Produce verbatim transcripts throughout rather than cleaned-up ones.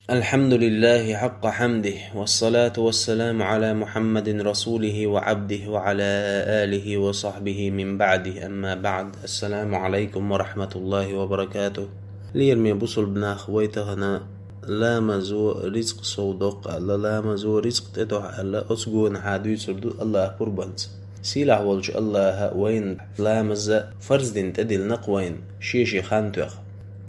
الحمد لله حق حمده، والصلاة والسلام على محمد رسوله وعبده وعلى آله وصحبه من بعده، أما بعد. السلام عليكم ورحمة الله وبركاته. Лераме бусулба нах, вай тахана ламазо рицкъ сов доккха аьлла, ламазо рицкъ тӀедохьа аьлла, оцу гонахьа дуьйцур ду Аллах къурбанца. Сийлахь волчу Аллаха вайна ламаза фарз дина тӀедиллинарг вайна, шен-шен хан тоьхна.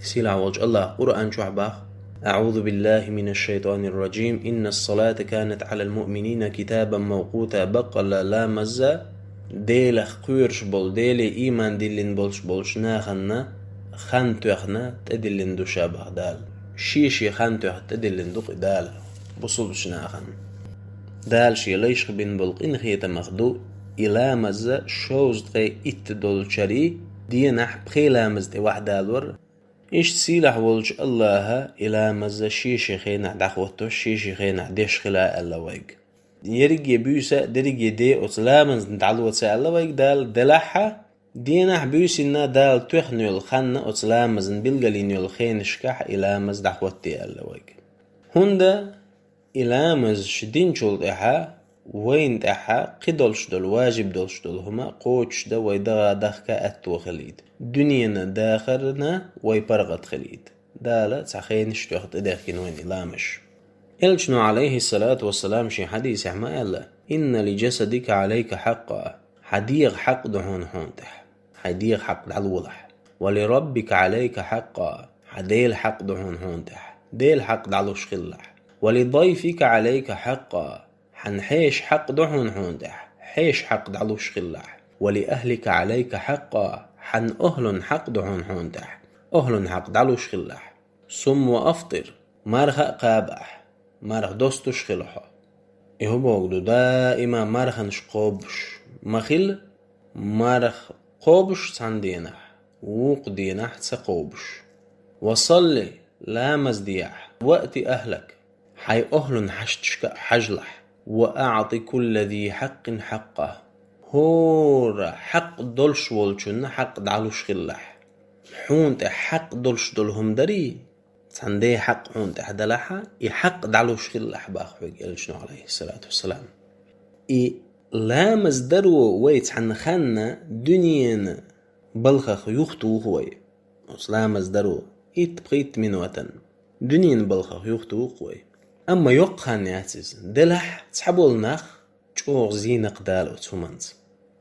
Сийлахь волчу Аллаха Къуръан чохь баха: أعوذ بالله من الشيطان الرجيم. إن الصلاة كانت على المؤمنين كتابا موقوتا. Баккъалла ламаза Делах кхоьруш болу, Деле ийман диллина болуш болчу нахана хан тоьхна тӀедиллина ду ша баха Дала. Шен-шен хан тоьхна тӀедиллина ду-кх и Дала бусулбачу нахана. Дала шен лайшка бина болу къинхетамах ду и ламаза шовзткъе итт долчаьрий денахь пхи ламаз тӀе ваьхьа далор. Иштта сийлахь волчу Аллаха и ламаза шен-шен хенахь дӀахӀоттош, шен-шен хенахь деш хила аьлла вайга. Ерриге буьйса а, дерриге де оцу ламазна дӀалоца аьлла вайга Дала, делахьа, денахь буьйсинна Дала тоьхна йолу ханна оцу ламазна билгалйина йолу хенашкахь и ламаз дӀахӀотте аьлла вайга. ХӀунда и ламазаш динчул тӀаьхьа вайна тӀаьхьа кхидолуш долу, важиб долуш долу хӀума кхочушдан вай дагӀа дахка аьтто хилийта, дуьненан дахарна вай паргӀат хилийта. Дала цхьа хенаш тоьхна тӀедехкина вайна и ламазаш. Элчано, алейхиссалату вассалам, шен хьадисехь ма аьлла: إن لجسدك عليك حقا. Хьан дегӀан хьакъ ду хьуна хьуна тӀехь. Хьайн дегӀан хьакъ дӀалолахь. ولربك عليك حقا. Хьан Делан хьакъ ду хьуна хьуна тӀехь. Делан хьакъ дӀалуш хилалахь. ولضيفك عليك حقا. Хьан хьешан хьакъ ду хьуна хьуна тӀехь. Хьешан хьакъ дӀалуш хилалахь. ولأهلك عليك حقا. Хьан охӀлун хьакъ ду хьуна хьуна тӀехь. ОхӀлун хьакъ дӀалуш хилалахь. صم وأفطر. Марха а кхаба ахь. Марха достуш хила хьо. И хӀун бохург ду, даима марханаш кхобуш ма хила, марха кхобуш цхьана денахь, вукху денахь ца кхобуш. وصل, ламаз де ахь, وأت أهلك, хьайн охӀлун хьашташка а хьажалахь, وأعط كل ذي حق حقه, хӀора хьакъ долуш волчунна хьакъ дӀалуш хилалахь. Хьуна тӀехь хьакъ долуш долу хӀума дарий, цхьана ден хьакъ хьуна тӀехь далахьа, и хьакъ дӀалуш хилалахь баха хьоьга Элчано, алейхиссалату вассалам. И ламаз даро вай цхьана ханна дуьненан балхах юхатуху вай. Оцу ламаз даро итт-пхийтта минотан дуьненан балхах юхатуху вай. Амма йоккха хан яц иза. Делахь цхьаболу нах чӀогӀа зийнакх Дала оцу хӀуманца.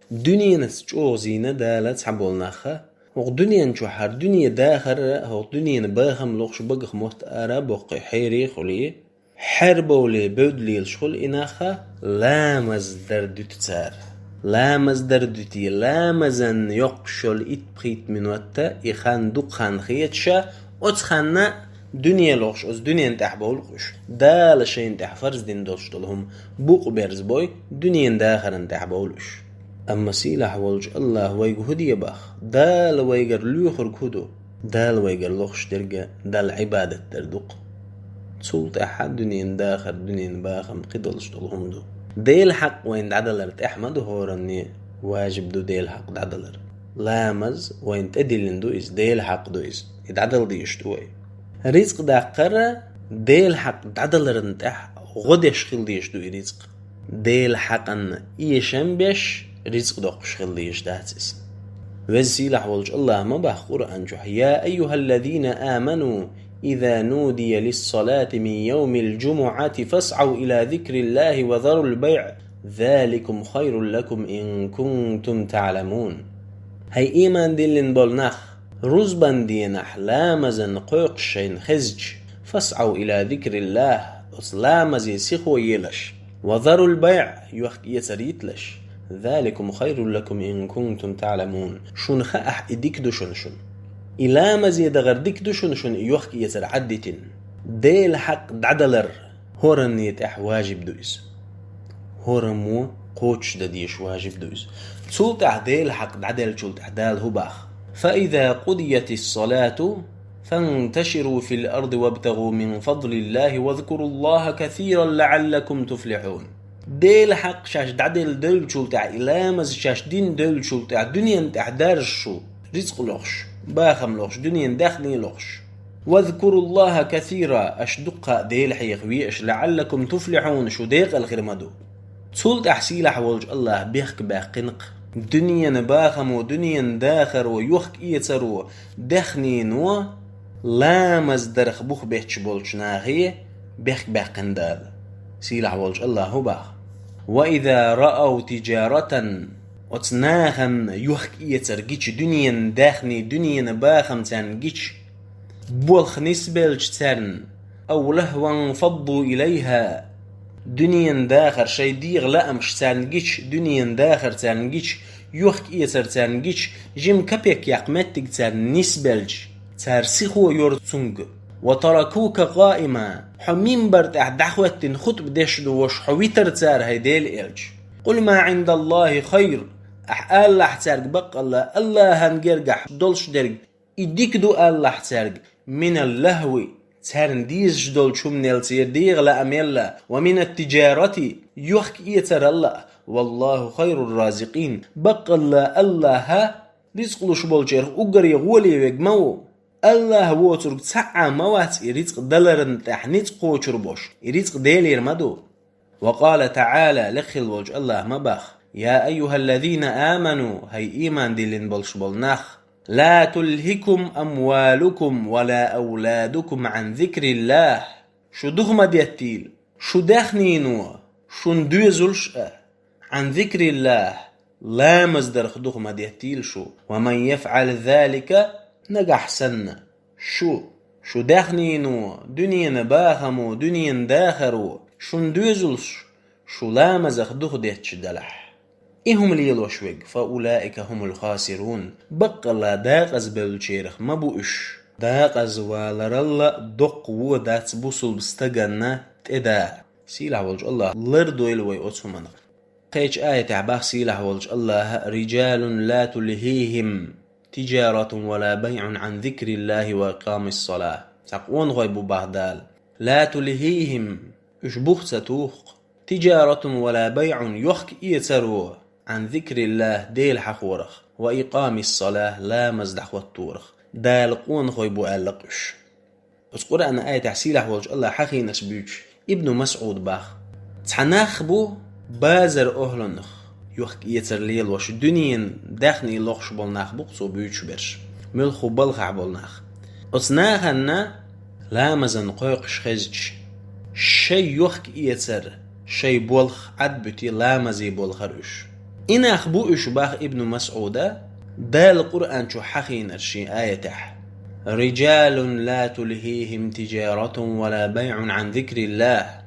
Дуьненца чӀогӀа зийна Дала цхьаболу нахха, хӀокху дуьнен чохь хӀара дуьне дахар а, хӀокху дуьненан бахам лохуш багах мотт ара а боккхий хьерий а хуьлий, хьербовлий бевдда лелаш хуьлу и нахха, ламаз дар дуьту цара. Ламаз дар дуьтий, ламазан йоккхуш йолу итт-пхийтта минотта и хан дукха хан хеташа, оцу ханна дуьне лохуш, оцу дуьнен тӀехь бовлу-кх уьш. Дала шайна тӀехь фарз дина долуш долу хӀума букъ берзабой, дуьненан дахаран тӀехь бовлу уьш. Амма сийлахь волчу Аллаха вайга хӀун де баха? Дала вайгара лоьхург хӀун ду? Дала вайгара лохуш дерг Далла Ӏибадат дар ду-кх. Цул тӀаьхьа дуьненан дахар, дуьненан бахам кхидолуш долу хӀума ду. Делан хьакъ вайна дӀадалар тӀехь ма ду хӀоранне, важиб ду Делан хьакъ дӀадалар. Ламаз вайна тӀедиллина ду иза, Делан хьакъ ду иза. И дӀадала дезаш ду вай. Рицкъ даккхара Делан хьакъ дӀадаларна тӀехь гӀо деш хила дезаш ду и рицкъ. Делан хьакъанна эшам беш, рицкъ доккхуш хила дезаш дац иза. Веза сийлахь волчу Аллаха ма баха Къуръан чохь: يا أيها الذين آمنوا إذا نودي للصلاة من يوم الجمعة فاسعوا إلى ذكر الله وذروا البيع ذلكم خير لكم إن كنتم تعلمون. ХӀай ийман диллина болу нах, рузбан денахь ламазан кхойкхуш шайна хезча, فاسعوا إلى ذكر الله, оцу ламазе сихо елаш, وذروا البيع, йохк-эцар йиталаш, ذلكم خير لكم إن كنتم تعلمون, шуна хаахь и дика ду шуна шуна. И ламазе дахар дика ду шуна шуна и йохк-эцар Ӏаддитина. Делан хьакъ дӀадалар хӀоранне тӀехь важиб ду иза. ХӀораммо кхочушдан дезаш важиб ду иза. Цул тӀаьхьа Делан хьакъ дӀаделлачул тӀаьхьа Дала хӀун баха? فإذا قضيت الصلاة فانتشروا في الأرض وابتغوا من فضل الله واذكروا الله كثيرا لعلكم تفلحون. Делан хьакъ шаьш дӀаделла девллачул тӀаьхьа, и ламаз шаьш дина девллачул тӀаьхьа, дуьненна тӀехь даржаш шу, рицкъ лохуш, бахам лохуш, дуьненан даьхни лохуш. «Вазкуруллаха касира», аша дуккха а Дела хьеха ве аша, «лаӀаллакум туфлихьун», шу декъала хир ма ду. Цул тӀаьхьа сийлахь волчу АллахӀа бехк баьккхина-кх дуьненан бахамо, дуьненан дахаро, юхкӀецаро, даьхнино, ламаз дарх бух бетташ болчу нахе бехк баьккхина Дала. Сийлахь волчу АллахӀа хӀун боху: «Ва иза раав тижаратан», оцу нахана юхкӀецар гича, дуьненан даьхни, дуьненан бахам царна гича, болх нисбелча царна, «ав лахван фадду илайха», дуьненан дахар, шайн дегӀан лаамаш царна гича, дуьненан дахар царна гича, юхкӀецар царна гича, жима капек яккха меттиг царна нисбелча, цара сихо йора цуьнга. «Ва таракука къаима», хьо минбар тӀехь дӀахӀоьттина хутба деш ду ваш, хьо витар цара, хӀай Дела элча. «Къул ма Ӏиндаллахи хайр», ахь алалахь цаьрга, баккъалла АллахӀан гергахь долуш дерг и дика ду алалахь цаьрга, «минал лахви», царна дезаш долчу хӀуманел, церан дегӀан лаамел а, «ва минат тижарати», юхкӀецарал а, «валлаху хайрур разикъин», баккъалла АллахӀ рицкъ луш болчарах уггаре гӀоле верг ма ву. АллахӀ воцург цхьа а ма вац и рицкъ даларна тӀехь ницкъ кхочур болуш, и рицкъ Делера ма ду. Ва къала таӀала, лекха хилла волчу АллахӀа ма боху: «Я айюхаллазина аману», хӀай ийман диллина болуш болу нах, «ла тулхикум амвалукум ва ла авладукум Ӏан зикриллахь», шу духа ма деттийла, шу даьхнино, шун доьзалш а, «Ӏан зикриллахь», ламаз дарх духа ма деттийла шу. «Ва ман яфӀал залика», нагахь санна, шу, шу даьхнино, дуьненан бахамо, дуьненан дахаро, шун доьзалш, шу ламазах духа детташ делахь. И хӀума лелош верг, «фа улаика хумул хасирун», баккъалла декъаза бевллачарах ма бу уьш. Декъаза валарал а доккха вон дац бусулба стаганна тӀе Дала. Сийлахь волчу АллахӀа лардойла вай оцу хӀуманах. Кхечу аятехь боху сийлахь волчу АллахӀа: «Рижалун ла тулхихим тижаратун ва ла байӀун Ӏан зикриллахи ва икъамис салахь». Цхьа къонахой бу боху Дала. «Ла тулхихим», уьш бух ца туху-кх, «тижаратун ва ла байӀун», юхкӀецаро, «Ӏан зикриллахь», Дела хьахорах, «ва икъамис салахь», ламаз дӀахӀотторах. Дала къонахой бу аьлла-кх уьш. Оцу Къуръанан аятехь сийлахь волчу АллахӀа хьахийнарш буьйцуш, Ибну МасӀуда боху: цхьа нах бу базар охьлунах, юхкӀецар лелош, дуьненан даьхни лохуш болу нах бу-кх цо буьйцуш берш, муьлхха балхахь болу нах. Оцу нахана ламазан кхойкхуш хезча, шайн юхкӀецар, шайн болх Ӏадбуьтий ламазе болхара уьш. И нах бу уьш, боху Ибну МасӀуда, Дала Къуръан чу хьахийнарш шен аятехь: «Рижалун ла тулхихим тижаратун ва ла байӀун Ӏан зикриллахь».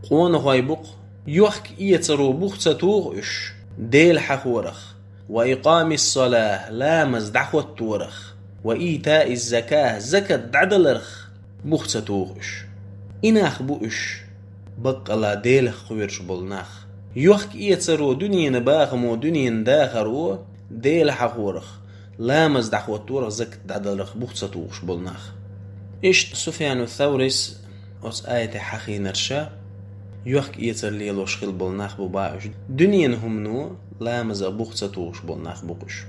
Къонахой бу-кх, юхкӀецаро бух ца туху уьш, Дела хьахорах, «ва икъамис салахь», ламаз дӀахӀотторах, «ва итаиз закахь», закат дӀадаларх бух ца туху уьш. И нах бу уьш, баккъалла Делах кхоьруш болу нах. ЮхкӀэцаро, дуьненан бахамо, дуьненан дахаро, Дела хьахорах, ламаз дӀахӀотторах, закат дӀадаларх бух ца тухуш болу нах. Иштта Суфьяну Саврис оцу аятехь хьахийнарша, юхкӀэцар лелош хила болу нах бу боху уьш. Дуьненан хӀумано, ламазах бух ца тухуш болу нах бу-кх уьш.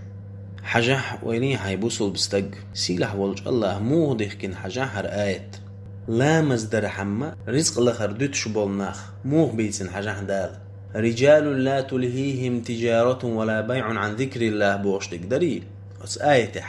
Хьажахь, вайна хьайн бусулба стаг, сийлахь волчу АллахӀа муха дихкина хьажахь хӀара аят. Ламаз дархьама рицкъ лахар дуьтуш болу нах муха бийцина хьажахь Дала. «Рижалун ла тулхихим тижаратун ва ла байӀун Ӏан зикриллахь», бохуш дерг дарий оцу аятехь.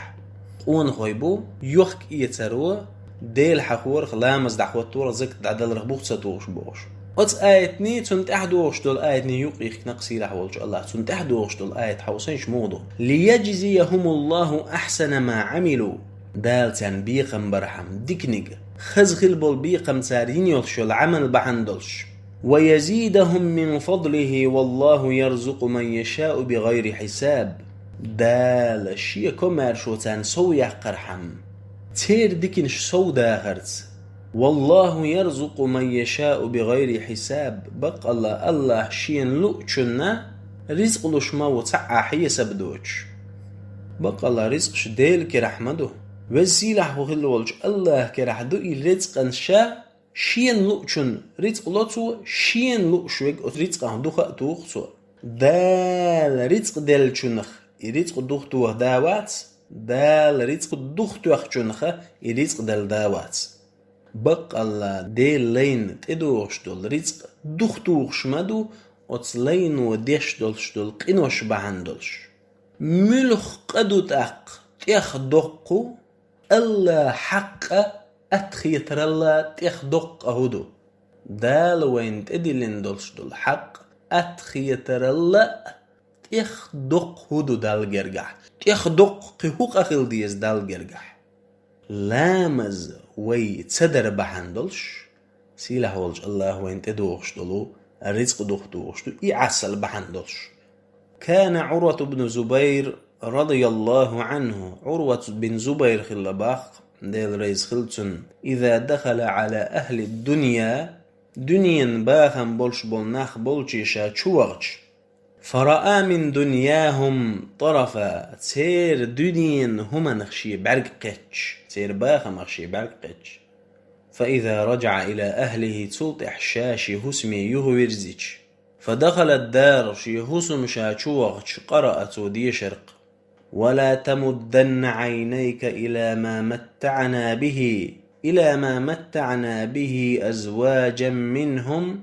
Къонахой бу, юхкӀэцаро, Дела хьахорах, ламаз дӀахӀотторах, закат дӀадаларх бух ца тухуш бохуш. Оцу аятний, цунна тӀаьхьа догӀуш долу аятний юкъ йихкина-кх сийлахь волчу АллахӀа. Цунна тӀаьхьа догӀуш долу аят хьовсийша муха ду: «Лияжзияхумуллаху ахьсана ма Ӏамилу». Дала царна бекхам бархьама, диканиг, хаза хила болу бекхам цара йина йолуш йолу Ӏамал бахьана долуш. «Ва язидахум мин фадлихи, валлаху ярзукъу ман яшаъу бигайри хьисаб». Дала Шен комаьршо царна сов яккхархьама, церан диканаш сов дахарца. «Валлаху ярзукъу ман яшаъу бигайри хьисаб». Баккъалла АллахӀа Шена луучунна рицкъ луш ма ву цхьа а хьесап доцуш. Баккъалла рицкъаш Делан керахь ма ду. Веза сийлахь хилла волчу АллахӀан керахь ду и рицкъанаш. Шена луучунна рицкъ ло Цо, Шена лууш верг оцу рицкъах духа а туху Цо. Дала рицкъ деллачунах и рицкъ духа тоха да вац, Дала рицкъ духтоьхначунха и рицкъ делла да вац. Баккъалла, Делан лайна тӀедогӀуш долу рицкъ духтухуш ма ду оцу лайно деш долуш долу къинош бахьана долуш. Муьлха къа ду тӀаккха тӀех доккху, Аллахьан хьакъа атхетаралла тӀех доккху къа хӀун ду? Дала вайна тӀедиллина долуш долу хьакъ атхетаралла тӀех доккху хӀун ду Далла гергахь? ТӀех доккху кхин хӀун къа хила деза Далла гергахь? Ламаз вай ца дар бахьана долуш, сийлахь волчу Аллахьа вайна тӀедогӀуш долу рицкъ духтухуш ду, и Ӏасал бахьана долуш. كان عروة بن الزبير رضي الله عنه, Урват бин Зубайр хилла боху, Дела реза хила цунна, إذا دخل على أهل الدنيا, дуьненан бахам болуш болу нах болчу ша чу вахча, فرأى من دنياهم طرفا, церан дуьненан хӀуманах шен бӀаьрг кхетча, церан бахамах шен бӀаьрг кхетча. فإذا رجع إلى أهله, цул тӀаьхьа ша шен хӀусаме юхавирзича. فدخل الدار, шен хӀусам ша чу вахча, قرأ, цо дешар-кх: ولا تمدن عينيك إلى ما متعنا به، إلى ما متعنا به أزواجا منهم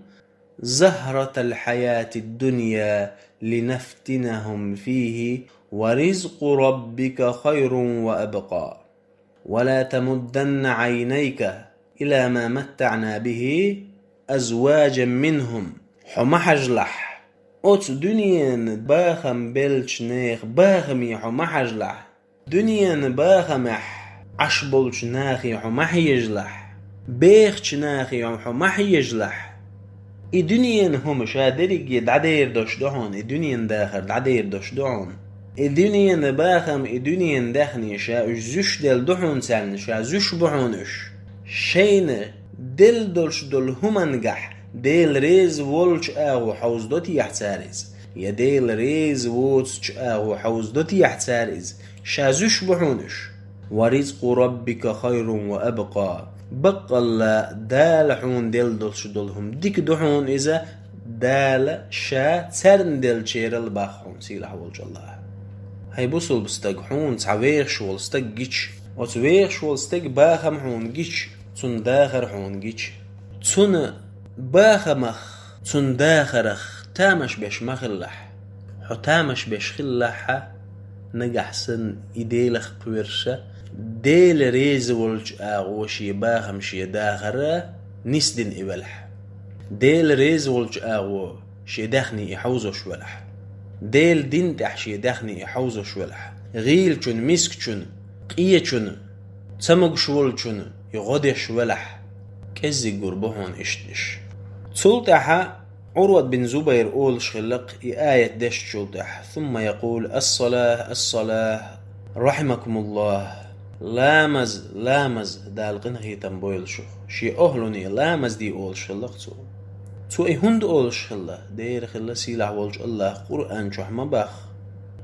زهرة الحياة الدنيا لنفتنهم فيه ورزق ربك خير وأبقى. ولا تمدن عينيك إلى ما متعنا به أزواجا منهم. Хьо ма хьажалахь оцу дуьненан бахам беллачу нехан бахаме, хьо ма хьажалахь. Дуьненан бахамехь Ӏаш болчу нахе хьо ма хьежалахь. Бехачу нахе хьо ма хьежалахь. И дуьненан хӀума ша дерриге дӀадер долуш ду хьуна, и дуьненан дахар дӀадер долуш ду хьуна. И дуьненан бахам, и дуьненан даьхни ша уьш зуьш делла ду хьуна царна, ша зуьш бу хьуна уьш. Шайна делла долуш долу хӀумангахь Дела реза волчу агӀо хьовзадо техьа цара иза, я Дела реза воцучу агӀо хьовзадо техьа цара иза, ша зуьш бу хьуна уьш. ورزق ربك خير وأبقى. Баккъалла, Дала хьуна делла долуш долу хӀума дика ду хьуна иза, Дала ша царна деллачерал боху хьуна сийлахь волчу Аллахьа. ХӀай бусулба стаг, хьуна цхьа вехаш волу стаг гича, оцу вехаш волу стеган бахам хьуна гича, цуьнан дахар хьуна гича, цуьнан бахамах, цуьнан дахарах тамаш беш ма хилалахь. Хьо тамаш беш хилалахь, нагахь санна и Делах кхоьруш, Дела реза волчу агӀо шен бахам, шен дахар нисдина и велахь. Дела реза волчу агӀо шен даьхни и хьовзош велахь. Делан дин тӀехь шен даьхни и хьовзош велахь. ГӀийлачун, мискачун, къечун, цамогуш волчун и гӀо деш велахь. КӀеззиг гур бу хьуна иштта уьш. Цул тӀаьхьа Урват бин Зубайр олуш хилла-кх и аят дешначул тӀаьхьа: ثم يقول: الصلاة، الصلاة، رحمكم الله. Ламаз, ламаз, Дала къинхетам бойла шух. Шен охӀлуне ламаз де олуш хилла-кх цо. Цо и хӀунда олуш хилла? Дера хилла сийлахь волчу Аллахьа Къуръан чохь ма боху: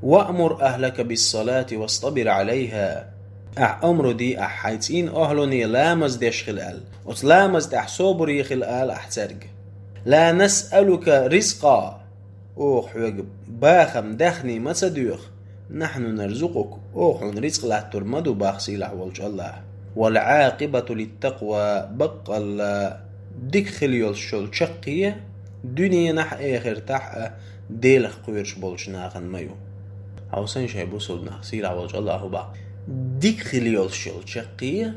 وأمر أهلك بالصلاة واصطبر عليها. Ахь омра де ахь хьайн цӀийнан охӀлуне ламаз деш хила аьлла. Оцу ламаз тӀехь собаре хила ала ахь цаьрга. لا نسألك رزقا. Оха хьоьга бахам, даьхни ма ца доьху. نحن نرزقك, оха хьуна рицкъ латтор ма ду, боху сийлахь волчу Аллахьа. والعاقبة للتقوى, баккъалла дика хила йолуш йолу чаккхе дуьненахь а, эхартахь а Делах кхоьруш болчу нахана ма ю. Хьовсал шайн, бусулба нах, сийлахь волчу Аллахьа боху. Дика хила йолуш йолу чаккхе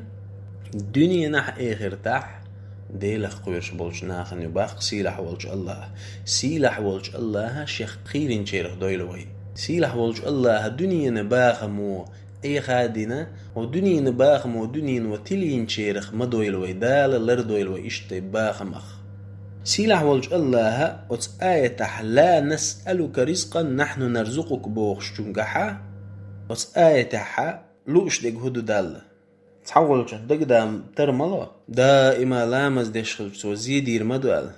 дуьненахь а, эхартахь а Делах кхоьруш болчу нахана ю, боху сийлахь волчу Аллахьа. Сийлахь волчу Аллахьа шех кхийринчарах дойла вай. Сийлахь волчу Аллахьа дуьненан бахамо Ӏеха а дина, хӀокху дуьненан бахамо дуьнено тилийначарах ма дойла вай, Дала лардойла вай иштта бахамах. Сийлахь волчу Аллахьа оцу аятехь: لا نسألك رزقا نحن نرزقك бохучунгахьа, оцу аятехьа лууш дерг хӀун ду Далла? Цхьаволчун дагадам тар ма ло, даима ламаз деш хилча цо зен дийр ма ду аьлла.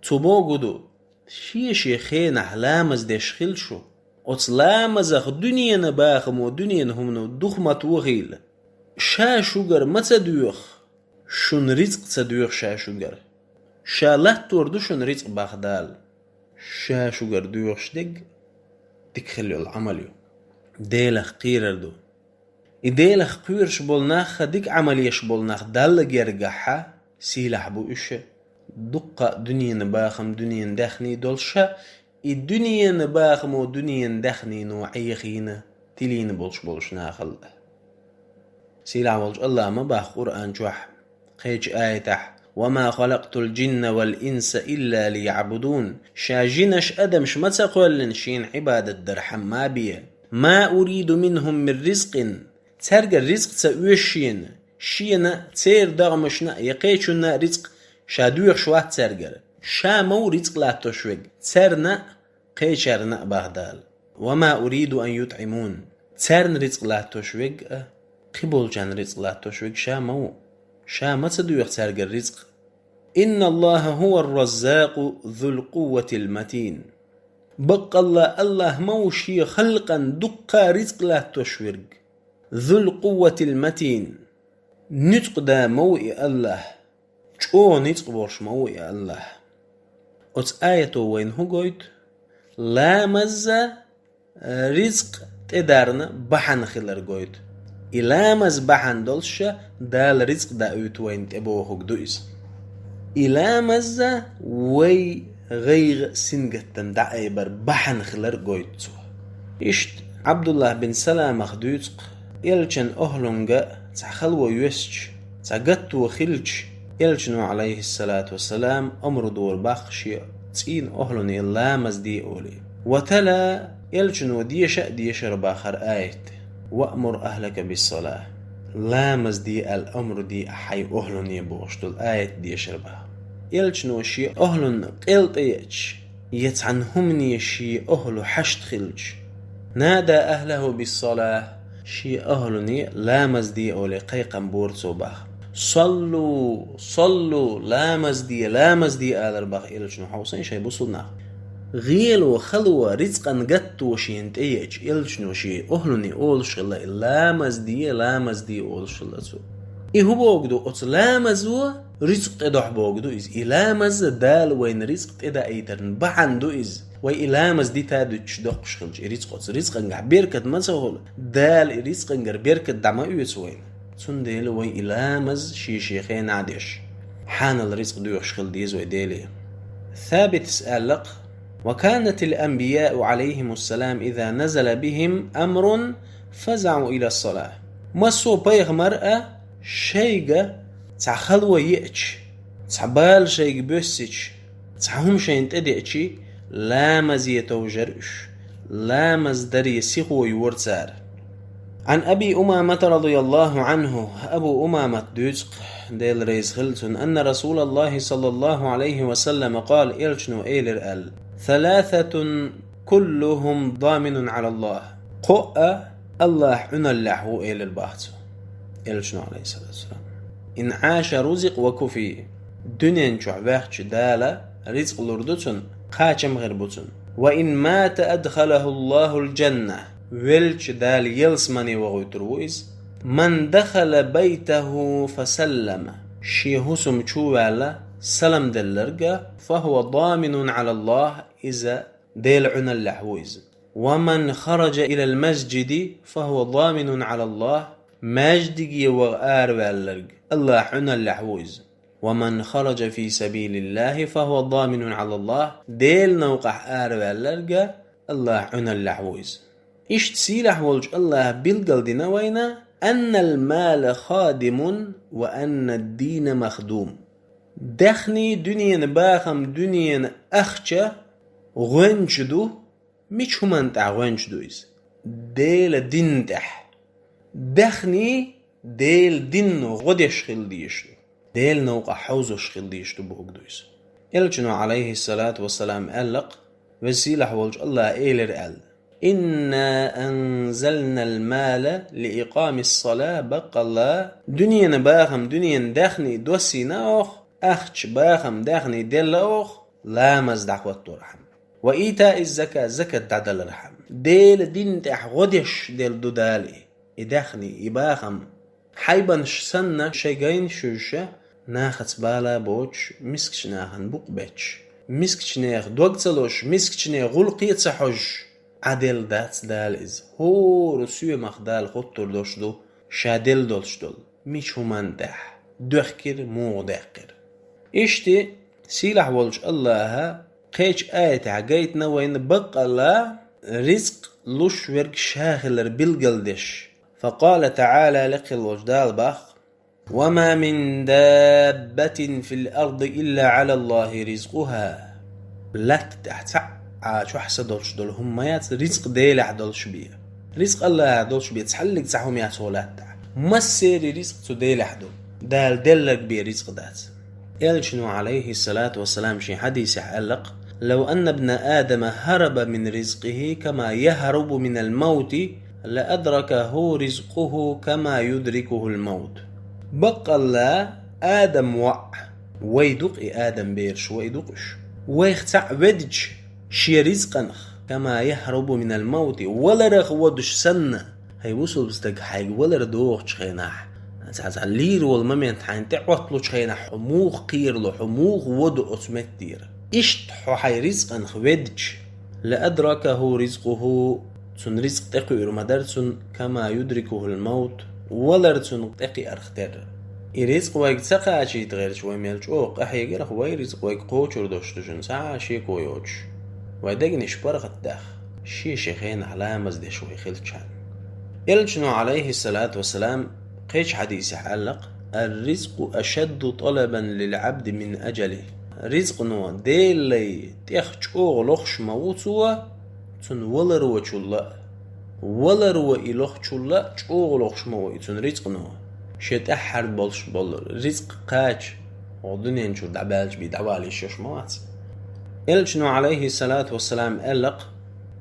Цо бохург ду, шен-шен хенахь ламаз деш хила шу, оцу ламазах дуьненан бахамо, дуьненан хӀумано дукха ма тохийла. Ша шуьгара ма ца доьху, шуна рицкъ ца доьху ша шуьгара. Ша латтор ду шуна рицкъ, боху Дала. Ша шуьгара доьхуш дерг дика хила йолу Ӏамал ю. Делах кхерар ду. И Делах кхоьруш болу нах, дика Ӏамал еш болу нах Далла гергахь сийлахь бу уьш. Дуккха а дуьненан бахам, дуьненан даьхний долуш а, и дуьненан бахамо, дуьненан даьхнино Ӏехийна, тилийна болуш болчу нахал а. Сийлахь волчу АллахӀа ма боху Къуръан чохь, кхечу аятехь: «Ва ма халакътул джинна вал инса илла лиябудун». Ша жинаш, адамаш ма ца кхоьллина шена Ӏибадат дархьама бен. «Ма уриду минхум мин ризкъин». Цаьргара рицкъ ца оьшу шена, шена а, церан догӀмашна а, я кхечунна а рицкъ ша доьхуш вац цаьргара. Ша ма ву рицкъ латтош верг, царна а, кхечарна а, боху Дала. «Ва ма уриду ан ютӀимун». Царна рицкъ латтош верг а, кхиболчарна рицкъ латтош верг ша ма ву. Ша ма ца доьху цаьргара рицкъ. «Инна Аллаха хӀува ар-раззакъу зул къувватил матин». Баккъалла, АллахӀ ма ву шен халкъана дуккха рицкъ латтош верг. Зул къувватил матин. Ницкъ да ма ву и АллахӀ. ЧӀогӀа ницкъ болуш ма ву и АллахӀ. Оцу аято вайна хӀун гойту? Ламаза рицкъ тӀедарна бахьана хилар гойту. И ламаз бахьана долуш а Дала рицкъ даийту вайна тӀе бохург ду иза. И ламаза вай гӀайгӀа а, сингаттам дӀаайбар бахьана хилар гойту цо. Иштта Ӏабдуллахь бин Саламах дуьйцу-кх, элчан охӀлунга цхьа хало йоьссича, цхьа гатто хилча, элчано, Ӏалайхиссалату вассалам, омра дора боху шен цӀийнан охӀлуне ламаз де олий. Ва тала, элчано деша а дешара боху хӀара аят: «Ваъмур ахлака биссалахь». Ламаз де аьлла омра де ахь хьайн охӀлуне бохуш долу аят дешара боху. Элчано шен охӀлун къел тӀееача, я цхьана хӀумане шен охӀлу хьашт хилча, «нада ахлаху биссалахь», шен охӀлуне ламаз де олий кхайкхам бора цо боху. «Саллу, саллу», ламаз де, ламаз де алар боху элчано, хьовсийша, бусулба нах. ГӀело, хало, рицкъан гатто шена тӀееача, элчано шен охӀлуне олуш хилла и: «Ламаз де, ламаз де», олуш хилла цо. И хӀун бохург ду? Оцу ламазо рицкъ тӀедохьу бохург ду иза. И ламаз Дала вайна рицкъ тӀедаийтарна бахьана ду иза. Вай и ламаз дита а дуьтуш доккхуш хилча, и рицкъ, оцу рицкъангахь беркат ма ца хуьлу. Дала и рицкъангара беркат дӀа ма оьцу вайна. Цундела вай и ламаз шен-шен хенахь деш, хьанал рицкъ доьхуш хила деза вай Деле. Сабитас аьлла-кх: «Ва канатил анбияу, Ӏалайхимуссалам, иза назала бихим амрун, фазаӀу илас-салахь». Массо а пайхамар а шайга цхьа хало еача, цхьа бала шайга боьссича, цхьа хӀума шайна тӀедеачий, ламазе товжар уьш, ламаз даре сихо йора цара. Ӏан Аби Умамата радияллаху Ӏанху, Абу Умамат дуьйцу-кх, Дела реза хила цунна, анна Расулаллахи саллаллаху Ӏалайхи ва саллама къала, элчано элира аьлла: «Саласатун куллухум даминун Ӏалаллах». Кхоъ а АллахӀ Ӏуьналлехь ву, элира боху цо, элчано, Ӏалайхиссалату вассалам. «Ин Ӏаша рузикъ ва куфи». Дуьнен чохь ваьхча Дала рицкъ лур ду цунна, кхачам хир бу цунна. «Ва ин мата адхалахуллахул джанна». Велча Дала ялсамане вохуьйтур ву иза. «Ман дахала байтаху фасаллама». Шен хӀусам чу а ваьлла, салам делларг а, «фахува даминун Ӏалаллах», иза Дела Ӏуьналлехь ву иза. «Ва ман хараджа илал масджиди, фахува даминун Ӏалаллах». Маьждиге ваха араваьлларг АллахӀ Ӏуьналлехь ву иза. «Ва ман хараджа фи сабилиллахи, фахува даминун Ӏалаллах». Делан новкъахь араваьлларг а АллахӀ Ӏуьналлехь ву иза. Иштта сийлахь волчу АллахӀа билгал дина вайна: «Аннал мала хадимун ва аннад дина махдум». Даьхний, дуьненан бахам, дуьненан ахча гӀоьнча ду. Мича хӀуманна тӀехь гӀоьнча ду иза? Делан динна тӀехь. Даьхний Делан динно гӀо деш хила дезаш ду. Делан новкъахь хьовзош хила дезаш ду бохург ду иза. Элчано, Ӏалайхиссалату вассалам, аьлла-кх, Веза-Сийлахь волчу АллахӀа элира аьлла: «Инна анзалнал мала ли икъамис сала», баккъалла, дуьненан бахам, дуьненан даьхний доссийна оха, ахча, бахам, даьхний делла оха, ламаз дӀахӀотторхьама. «Ва итаиз закат», закат дӀадалархьама. Делан динна тӀехь гӀо деш делла ду Дала и, и даьхний, и бахам. Хьайбанаш санна шайн гайна шуьйша, нахаца бала боцуш, мискачу нахана букъ бетташ, мискачу нехан дог ца лозуш, мискачу нехан гӀуллакхе а ца хьожуш, Ӏа делла дац Дала иза. ХӀора соьмах Дала хӀоттур долуш ду ша делла долуш долу, мича хӀуманна тӀехь, доьхкира, муха даьккхира. Иштта сийлахь волчу Аллаха кхечу аятехь гайтина вайна баккъалла ризкъ луш верг ша хилар билгалдеш. Факъала таӀала, лекха волчу Дала боху: «Ва ма мин даббатин фил арди илла Ӏала Аллахи ризкъуха». Латта тӀехь цхьа а чохь са долуш долу хӀума ма яц, ризкъ Делехь долуш бен. Ризкъ Аллахьехь долуш бен, цхьаллиг цхьа хӀума яц хӀокху латта тӀехь. Массеран ризкъ цу Делехь ду. Дала делларг бен ризкъ дац. Элчано, Ӏалайхиссалату вассалам, шен хьадисехь аьлла-кх: «Лав анна бна Адама хӀараба мин ризкъихи кама яхӀрубу минал мавти, ла адракаху ризкъуху кама юдрикухул мавт». Баккъалла, Адам воӀ, вай ду-кх и Адам бераш, вай ду-кх уьш. Вайх цхьаъ веддича шен ризкъанах, кама яхӀрубу минал мавти, валарах водуш санна, хӀай бусулба стаг, хьайга валар догӀучу хенахь, цхьа-цхьа лийр волу момент хьайна тӀе Ӏотталучу хенахь, хьо муха кхерало, хьо муха водо оцу меттера? Иштта хьо хьайн ризкъанах веддича, ла адракаху ризкъуху, цуьнан ризкъ тӀекхуьур ма дара цунна, кама юдрикухул мавт, валар цунна тӀекхиарх терра. И ризкъ вайга ца кхачийта гӀерташ, вай мел чӀогӀа къахьегарх, вай ризкъ вайга кхочур долуш ду шуна, цхьа а шеко йоцуш. Вай дегнаш паргӀатдаха, шен-шен хенахь ламаз деш вай хилчахьана. Элчано, Ӏалайхиссалату вассалам, кхечу хьадисехь аьлла-кх: «Ар-ризкъу ашадду талабан лил Ӏабди мин аджалихи». Ризкъано Делан лай тӀех чӀогӀа лохуш ма ву цо, цунна валар вачул а. Валар ван и лохучул а чӀогӀа лохуш ма ву и цунна ризкъано. Шен тӀаьххьара болуш болу ризкъ кхача, хӀокху дуьнен чуьра дӀабаьлча бен дӀавала йиш йолуш ма вац. Элчано, Ӏалайхиссалату вассалам, аьлла-кх: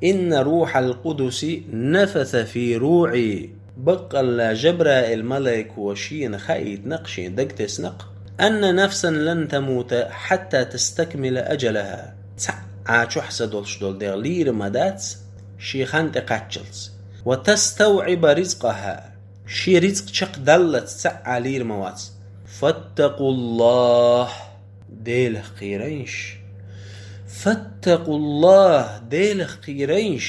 «Инна рухьал къудуси нафаса фи руӀи». Баккъалла Жабраил малайко шена хаийтина-кх, шен дагатесна-кх: «Анна нафсан лан тамута хьатта тастакмила аджалаха». Цхьа а чохь са долуш долу дегӀ лийр ма дац, шен хан тӀекхаччалц. «Ва таставӀиба ризкъаха». Шен ризкъ чекхдаллалц цхьа а лийр ма вац. «Фаттакъуллах». Делах кхерайш. «Фаттакъуллах», Делах кхерайш.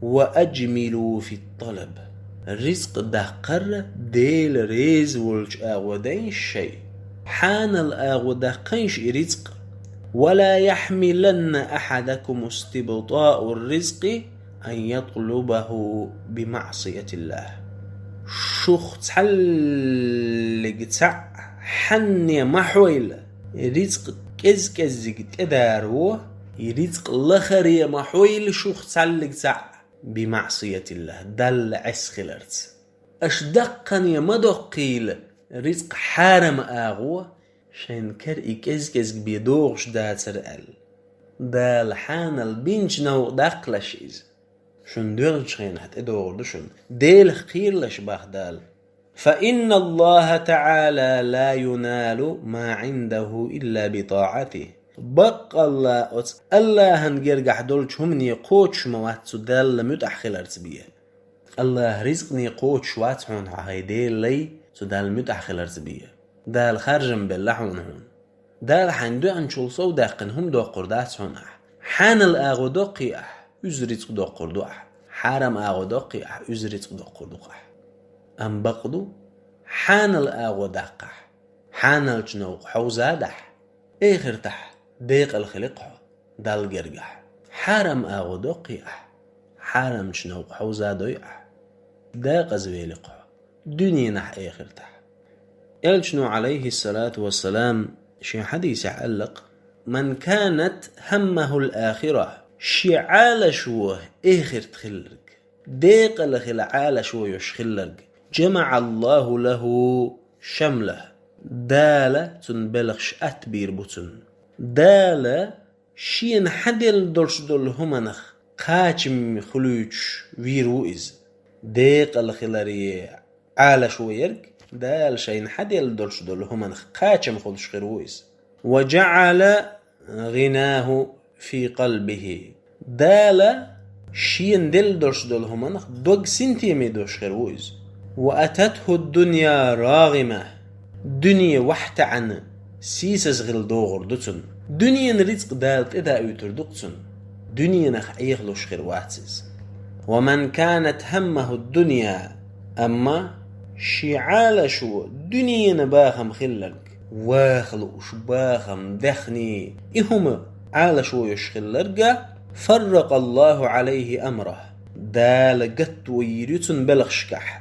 «Ва аджмилу фит-талаб». Ризкъ даккхар Дела реза волчу агӀо дайш шайн. Хьанал агӀо даккхайш и ризкъ. «Ва ла яхьмиланна ахьадакум истибтаъу ризкъи ан ятлубаху би маъсиятиллах». Шух цхьаллиг цхьаъ хьанне ма хьойла, ризкъ кӀез-кӀеззиг тӀедаро, и ризкъ лахаре ма хьойла шух цхьаллиг цхьаъ, би маъсиятиллах, Далла Ӏеса хиларца. Аша даккхане ма доккхийла ризкъ хьарам агӀо, шайн кара и кӀез-кӀезиг бен догӀуш дацара аьлла. Дала хьанал бинчу новкъа даккхалаш иза. Шуна доьлхучу хенахь тӀедогӀур ду шуна. Делах кхералаш бах Дала. «Фа инна Аллаха таӀала ла юналу ма Ӏиндаху илла би таӀатихи». Баккъалла оцу Аллахьан гергахь долчу хӀумане кхочуш ма вац цу Далла муьтӀахь хиларца бен. Аллахьа ризкъане кхочуш вац хьуна хьо, хӀай Делан лай, цу Далла муьтӀахь хиларца бен. Дала харжам белла хьуна хьуна. Дала хьайн доьӀначул сов даьккхина хӀума доккхур дац хьуна ахь. Хьанал агӀо доккхий ахь, уьзза рицкъ доккхур ду ахь. Хьарам агӀо доккхий ахь, уьзза рицкъ доккхур ду ахь. Амма бакъ ду, хьанал агӀо даккхахь, хьаналчу новкъа хьовзадахь, эхартахь декъала хили-кх хьо Далла гергахь. Хьарам агӀо доккхий ахь, хьарамчу новкъа хьовзадой ахь, декъаза вели-кх хьо дуьненахь, эхартахь. Элчано, Ӏалайхиссалату вассалам, шен хьадисехь аьлла-кх: «Ман канат хӀаммахул ахира», шен Ӏалашо эхарт хилларг, декъала хила Ӏалашо йолуш хилларг, «жамаӀаллаху лаху шамлах», Дала цунна белхаш атта бийр бу цунна. Дала шена хьан делла долуш долу хӀуманах кхачам хуьлуьйтуш вийр ву иза. Декъала хиларе Ӏалашо ерг, Дала шайна хьан делла долуш долу хӀуманах кхачам хуьлуш хир ву иза. «Ва жаӀала гъинаху фи къалбихи». Дала шена делла долуш долу хӀуманах дог синтеме долуш хир ву иза. «Ва ататху дунья рагъима». Дуьне вахьтаьӀна сийсаза хила догӀур ду цунна. Дуьненан рицкъ Дала тӀедаийтур ду-кх цунна. Дуьненах Ӏехалуш хир вац иза. «Ва ман канат хӀаммаху дунья», амма шен Ӏалашо дуьненан бахам хилларг, ваха лууш бахам, даьхни, и хӀума Ӏалашо йолуш хилларг, فرق الله عليه أمره, Дала гатто йийр ю цунна белхашкахь.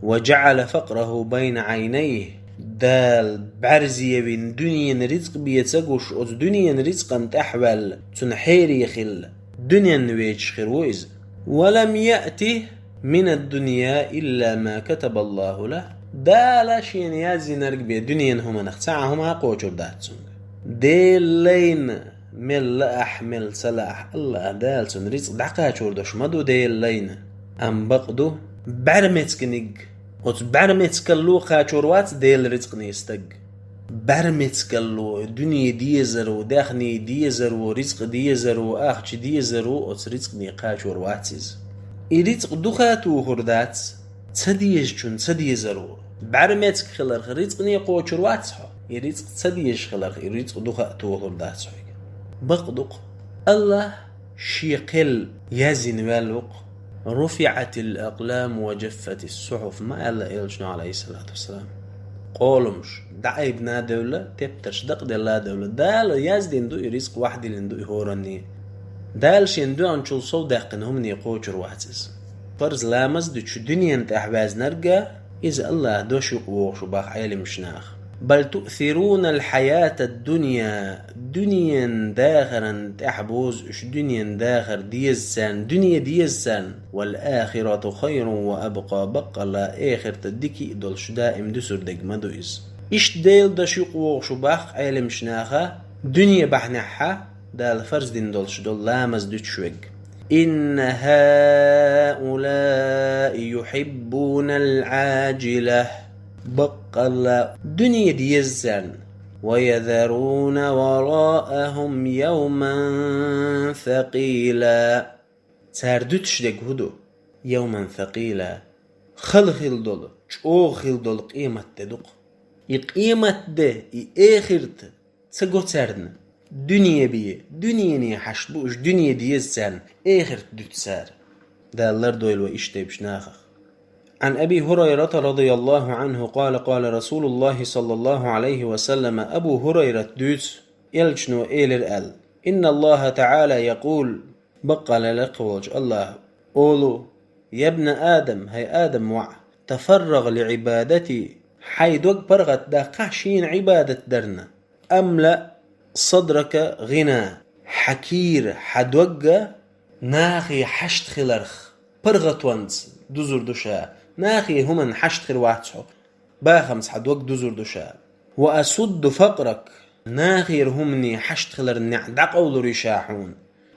وجعل فقره بين عينيه, Дала бӀаьрзе вина дуьненан рицкъ бен ца гуш, оцу дуьненан рицкъана тӀаьхьаваьлла, цунна хьере хилла, дуьненна веча хир ву иза. ولم يأته من الدنيا إلا ما كتب الله له. Дала шена яздинарг бен дуьненан хӀуманах цхьа а хӀума кхочур дац цуьнга. Делан лайна, мел лаахь, мел ца лаахь, АллахӀ Дала цунна рицкъ дӀакхачор долуш ма ду Делан лайна. Амма бакъ ду, бӀаьрмецканиг, оцу бӀаьрмецкалло кхачор вац Делан рицкъане стаг. БӀаьрмецкалло, дуьне дезаро, даьхни дезаро, рицкъ дезаро, ахча дезаро оцу рицкъане кхачор вац иза. И рицкъ духа а тухур дац, ца дезачунна ца дезаро. БӀаьрмециг хиларх рицкъане кхочур вац хьо, и рицкъ ца дезаш хиларх и рицкъ духа а тухур дац хьоьга. Бакъ ду-кх, АллахӀа шен кхел яздина ваьлла ву-кх. رفعت الأقلام وجفت الصحف, ма аьлла элчано, عليه الصلاة والسلام. Къоламаш дӀаайбина а девлла, тептарш дакъаделла а девлла, Дала яздина ду и рицкъ, вахдиллина ду и хӀоранне. Дала шена доьгӀначул сов даьккхина хӀумане кхочур вац иза. Парз ламаз дуьтуш дуьненна тӀехь ваьзнарг, иза АллахӀа дош юкъавогӀуш ву боху Ӏеламчу наха. بل تؤثرون الحياة الدنيا, дуьненан дахаран тӀехь бозу уьш, дуьненан дахар деза царна, дуьне деза царна. والآخرة خير وأبقى, баккъалла эхарта дика а долуш даим дуьсур дерг ма ду иза. Иштта Делан дош юкъавогӀуш ву боху Ӏеламчу наха, дуьне бахьанехь Дала фарз дина долуш долу ламаз дуьтуш верг. إن هؤلاء يحبون العاجلة. Баккъалла дуьне деза царна. ويذرون وراءهم يوما ثقيلا. Цара дуьтуш дерг хӀун ду? يوما ثقيلا. Хала хила долу, чӀогӀа хила долу къематде ду-кх. И къематде, и эхарт ца го царна. Дуьне бен, дуьнене хьашт бу уьш, дуьне деза царна, эхарт дуьту цара. Дала лардойла вай иштта тайпаш нахах. عن أبي هريرة رضي الله عنه قال: قال رسول الله صلى الله عليه وسلم, Абу ХӀурайрата дуьйцу, элчано элира аьлла: إن الله تعالى يقول, баккъалла лекха волчу АллахӀа олу: يا ابن آدم, хӀай Адам воӀ, تفرغ لعبادتي, хьайн дог паргӀатдаккхахь шена Ӏибадат дарна. أملأ صدرك غنى, хьан кийра, хьан дог нахе хьашт хиларх, паргӀатонца дузур ду ша, нахе хӀуманна хьашт хир вац хьо, бахамца хьан дог дузур ду ша. وأسد فقرك, нахера хӀумане хьашт хиларан неӀ дӀакъовлур ю ша хьуна,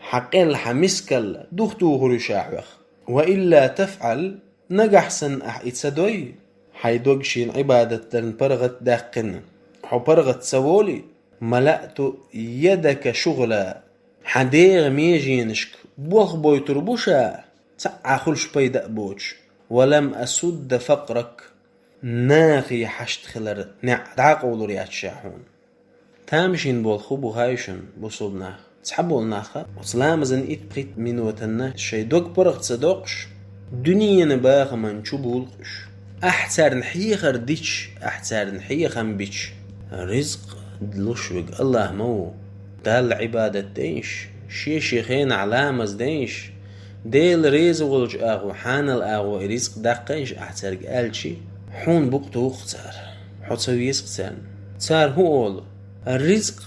хьан къел, хьан мискалла духтухур ю ша хьох. وإلا تفعل, нагахь санна ахь и ца дой, хьайн дог шена Ӏибадат дарна паргӀат даьккхина, хьо паргӀат ца волий, ملأت يدك شغلا, хьан дегӀан меженашка болх бойтур бу ша, цхьа а хуьлуш пайда а боцуш. ولم أسد فقرك, нахе хьашт хиларан неӀ дӀакъовлур яц ша хьуна. Тамашийна болх хӀун бу хаий шуна, бусулба нах? Цхьаболу наха оцу ламазан итт-пхийтта минотанна шайн дог паргӀат ца доккхуш, дуьненан бахаман чу булкъуш. Ахь царна хьехар дича, ахь царна хьехам бича, ризкъ луш верг АллахӀ ма ву. Далла Ӏибадат дайша, шен-шен хенахь ламаз дайша, Дела реза волчу агӀор, хьанал агӀор и ризкъ даккхийша ахь цаьрга аьлчи, хьуна букъ туху цара, хьо ца веза-кх царна. Цара хӀун олу? Ризкъ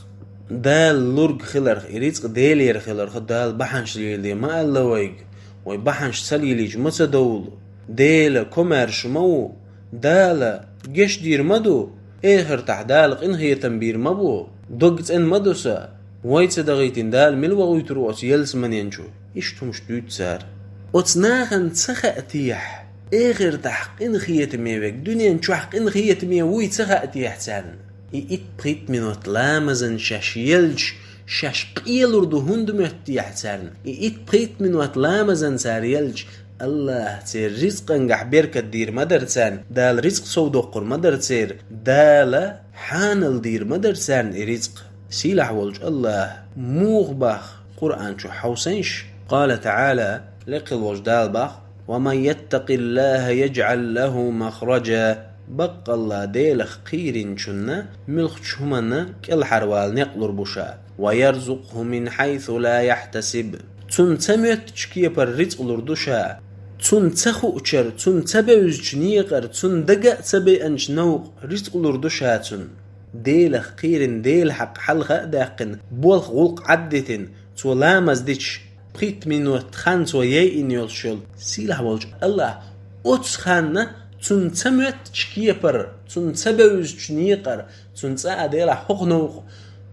Дала лург хиларх, и ризкъ Делера хиларх Дала бахьанаш леладе ма аьлла вайга, вай бахьанаш ца лелийча ма ца довлу. Дела комаьрша ма ву, Дала гечдийр ма ду, эхартахь Дала къинхетам бийр ма бу, дог цӀена ма ду сан, вай ца дахийтина Дала мила вохуьйтур ву оцу ялсаманен чу? Иштта хӀумаш дуьйцу цара. Оцу нахана ца хаьа техьа, эхартахь къинхетаме верг, дуьнен чохь къинхетаме вуй ца хаьа техьа царна? И итт-пхийтта минот ламазан шаьш елча, шаьш къелур ду хӀунда моьтту техьа царна? И итт-пхийтта минот ламазан цара елча, АллахӀа церан ризкъангахь беркат дийр ма дара царна, Дала ризкъ сов доккхур ма дара церан, Дала хьанал дийр ма дара царна и ризкъ. Сийлахь волчу АллахӀа муха боху Къуръан чу хьовсийша? قال تعالى, лекха волчу Дала боху: ومن يتق الله يجعل له مخرجا. Баккъалла Делах кхийринчунна муьлххачу хӀуманна кӀелхьарвала некъ лур бу ша. ويرزقه من حيث لا يحتسب. Цунна ца моьттучу кепара рицкъ лур ду ша. Цунна ца хуучара, цунна ца бевзачу некъара, цунна дага а ца беанчу новкъа рицкъ лур ду ша цунна. Делах кхийрина, Делан хьакъ хьалха а даьккхина, болх гӀуллакх Ӏаддитина, цо ламаз дича, пхийтта минот хан цо яйина йолуш йолу сийлахь волчу АллахӀа оцу ханна цунна ца моьттучу кепара, цунна ца бевзачу некъара, цунна цкъа а Делахь хӀокху новкъа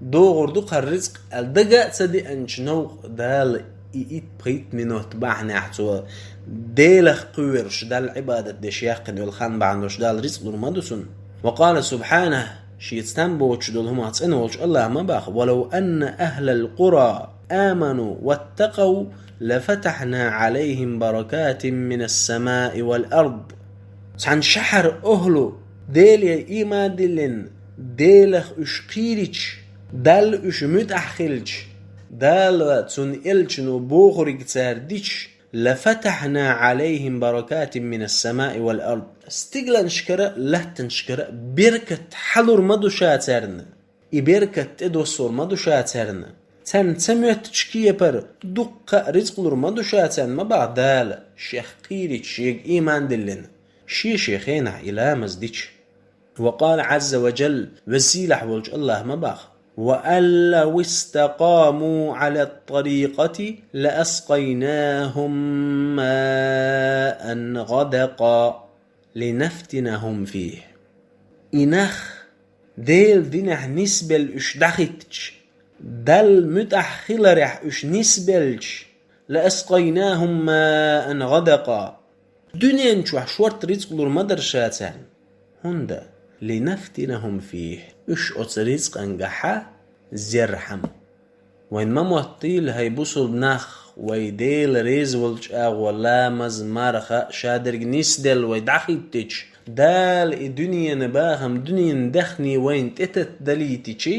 догӀур ду хӀара рицкъ аьлла, дага а ца деанчу новкъа Дала и итт-пхийтта минот бахьанехь цо Делах кхоьруш, Далла Ӏибадат деш яьккхина йолу хан бахьана долуш Дала рицкъ лур ма ду цунна. وقال سبحانه, шеца там боцуш долу хӀуманах цӀена волчу АллахӀа ма боху: ولو أن أهل القرى آمنوا واتقوا لفتحنا عليهم بركات من السماء والأرض. Цхьана шахьара охӀла Деле ийман диллина, Делах уьш кхийрича, Далла уьш муьтӀахь хилча, Дала, Цуьнан элчано бохург цара дича, لفتحنا عليهم بركات من السماء والأرض. Стигланашкара а, латтанашкара а беркат хьалур ма ду ша царна. И беркат тӀедоссор ма ду ша царна. Царна ца моьттучу кепара дуккха а рицкъ лур ма ду ша царна, ма боху Дала, Шех кхийрича, Шега ийман диллина, Шен-шен хенахь и ламаз дича. وقال عز وجل, Веза-Сийлахь волчу АллахӀа ма боху: وأن لو استقاموا على الطريقة لأسقيناهم ماء غدقا لنفتنهم فيه. И нах Делан динехь нисбелла уьш дӀахӀиттича, Далла муьтӀахь хиларехь уьш нисбелча, لأسقيناهم ماء غدقا. Дуьнен чохь шорта рицкъ лур ма дара ша царна. ХӀунда? لنفتنهم فيه. Уьш оцу рицкъангахьа зерхьама. Вайн ма моттийла, хӀай бусулба нах, вай Дела реза волчу агӀо ламаз, марха, шадерг нисделла вай дӀахӀиттича, Дала и дуьненан бахам, дуьненан даьхни вайна тӀетаттадалийтичи,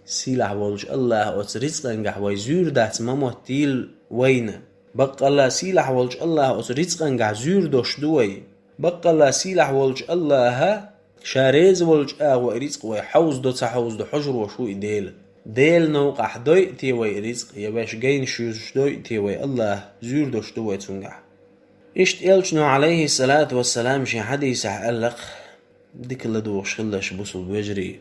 сийлахь волчу АллахӀа оцу рицкъангахь вай зуьйр дац ма моттийла вайна. Баккъалла сийлахь волчу АллахӀа оцу рицкъангахь зуьйр долуш ду вай. Баккъалла сийлахь волчу АллахӀа Ша реза волчу агӀо и рицкъ вай хьовзадо ца хьовзадо хьожур волуш ву и Дела. Делан новкъахь дой а те вай и рицкъ, я ваьш гайна шуьйсуш дой а те вай, АллахӀа зуьйр долуш ду вай цуьнгахь. Иштта элчано, Ӏалайхиссалату вассалам, шен хьадисехь аьлла-кх, дика ладугӀуш хилалаш бусулба вежарий: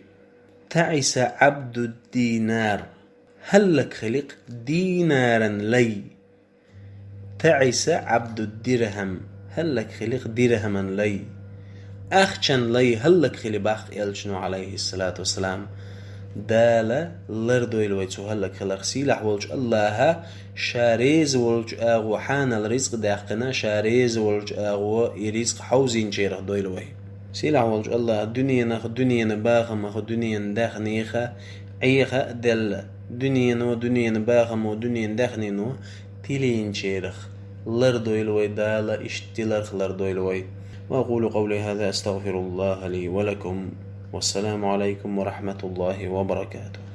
تعس عبد الدينار. ХӀаллакьхили-кх динаран лай. تعس عبد الدرهم. ХӀаллакьхили-кх дирхӀаман лай. Ахчан лай хӀаллакьхили боху элчано, Ӏалайхиссалату вассалам. Дала лардойла вай цу хӀаллакьхиларх. Сийлахь волчу АллахӀа Ша реза волчу агӀо хьанал рицкъ даьккхина, Ша реза волчу агӀо и рицкъ хьовзийначарах дойла вай. Сийлахь волчу АллахӀа дуьненах, дуьненан бахамах, дуьненан даьхнех Ӏеха а делла, дуьнено, дуьненан бахамо, дуьненан даьхнино тилийначарах лардойла вай Дала, иштта тиларх лардойла вай. وأقول قولي هذا أستغفر الله لي ولكم. والسلام عليكم ورحمة الله وبركاته.